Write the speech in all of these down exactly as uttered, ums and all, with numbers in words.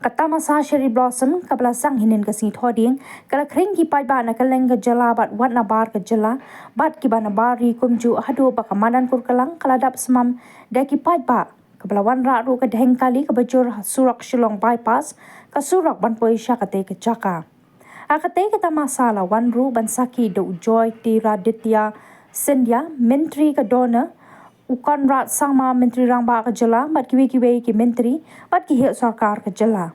Ka tamasa Cherry Blossom kaba la sdang hynnin ka sngi Thohdieng ka la khring ki paidbah na kylleng ka jylla bad wat nabar ka jylla bad kiba nabar ri kumjuh haduh ba ka madan Kurkalang ka la dap smam da ki paidbah, kaba la wanrah ruh ka dheng kali kaba jur ha surok Shillong Bypass, ka surok ban poi sha katei ka jaka. Ha katei ka tamasa la wan ruh ban sakhi da u Jyotiraditya Scindia, Myntri ka DoNER, u Conrad Sangma, Myntri Rangbah ka jylla, bad kiwei kiwei ki myntri bad ki heh sorkar ka jylla.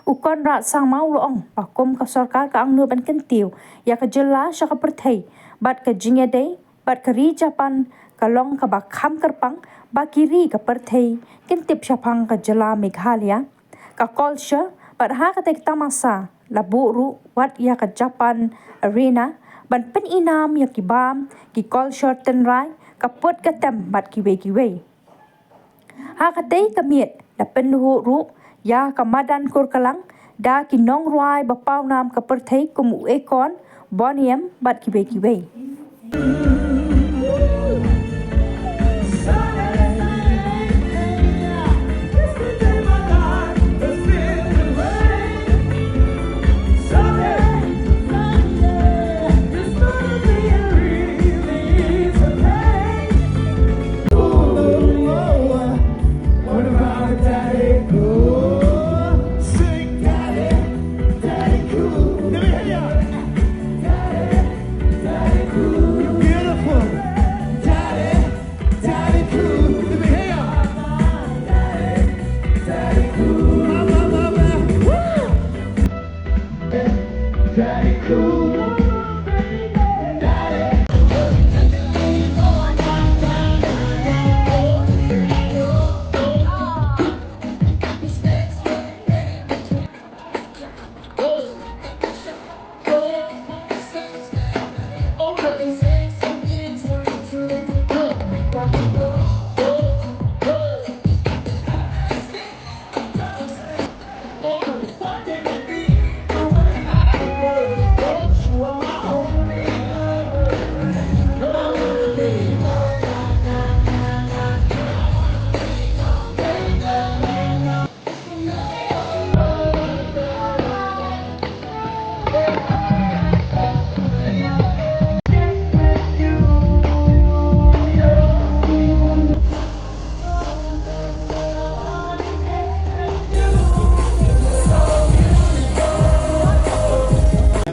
U Conrad Sangma u la ong ba kum ka sorkar ka angnud ban kyntiew ïa ka jylla sha ka pyrthei bad ka jingïadei bad ka ri Japan ka long kaba kham kyrpang ba ki ri ka pyrthei kin tip shaphang ka jylla Meghalaya, ka culture, bad ha katei ka tamasa la buh ruh wat ïa ka Japan Arena ban pynïnam ïa ki bam, ki culture tynrai, ka put ka tem bad kiwei kiwei. Ha katei ka miet la pynduh ruh ïa ka madan Kurkalang da ki nongrwai ba pawnam ka pyrthei kum u Akon, Boney M bad kiwei kiwei.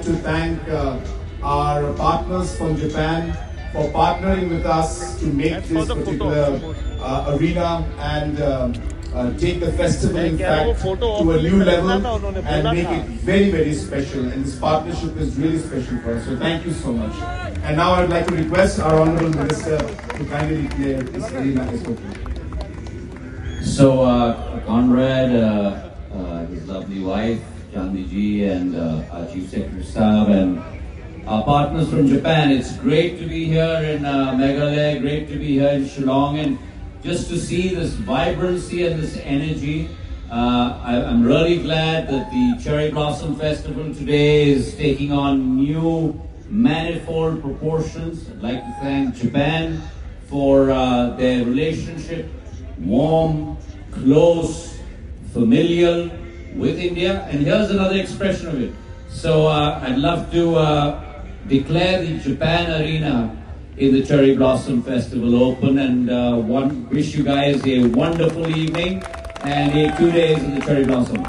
To thank uh, our partners from Japan for partnering with us to make this particular uh, arena and um, uh, take the festival, in fact, to a new level and make it very, very special. And this partnership is really special for us. So thank you so much. And now I'd like to request our Honorable Minister to kindly declare this arena as open. So, uh, Conrad, uh, uh, his lovely wife, Chandni ji, and uh, our Chief Secretary Saab, and our partners from Japan. It's great to be here in uh, Meghalaya, great to be here in Shillong, and just to see this vibrancy and this energy. Uh, I, I'm really glad that the Cherry Blossom Festival today is taking on new, manifold proportions. I'd like to thank Japan for uh, their relationship, warm, close, familial with India. And here's another expression of it. So uh, I'd love to uh, declare the Japan Arena in the Cherry Blossom Festival open and uh, one, wish you guys a wonderful evening and a two days in the Cherry Blossom.